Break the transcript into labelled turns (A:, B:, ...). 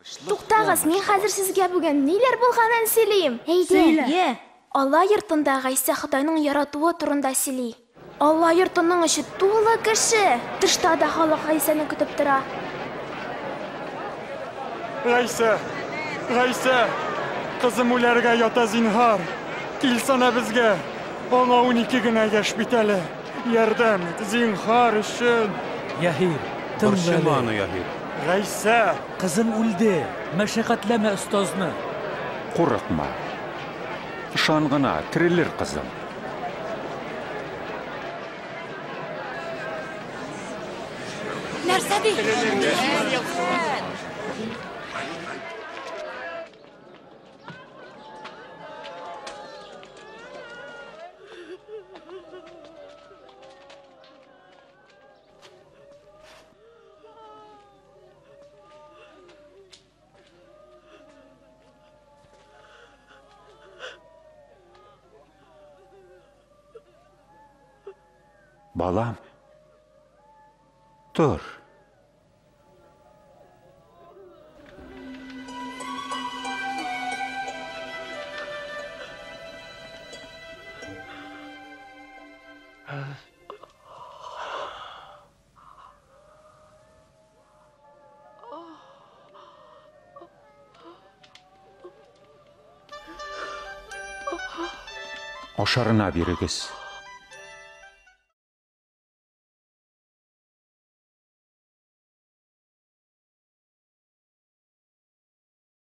A: Туктагыз, мин хәзер сезгә бүген ниләр булганын сөйлим.
B: Әйдә.
A: Йә. Алла йортында Гайсә Ходайның яратуы турында сөйли. Алла йортының эче тулы кеше. Тышта да халык Гайсәне көтеп тора.
C: Гайсә! Гайсә! Кызым үләргә ята, зинһар! Килсәнә безгә! Аңа 12 генә яшь бит әле. Ярдәм ит, зинһар өчен!
D: Яһир, тыңла
E: Борчыма
D: әле.
E: аны, Яһир.
C: Гайсә!
D: Кызым үлде. Мәшәкатьләмә остазны.
F: Курыкма. Ышан гына, терелер кызым.
B: Нәрсә ди?
F: Балам, тор. Ашарына бирегез.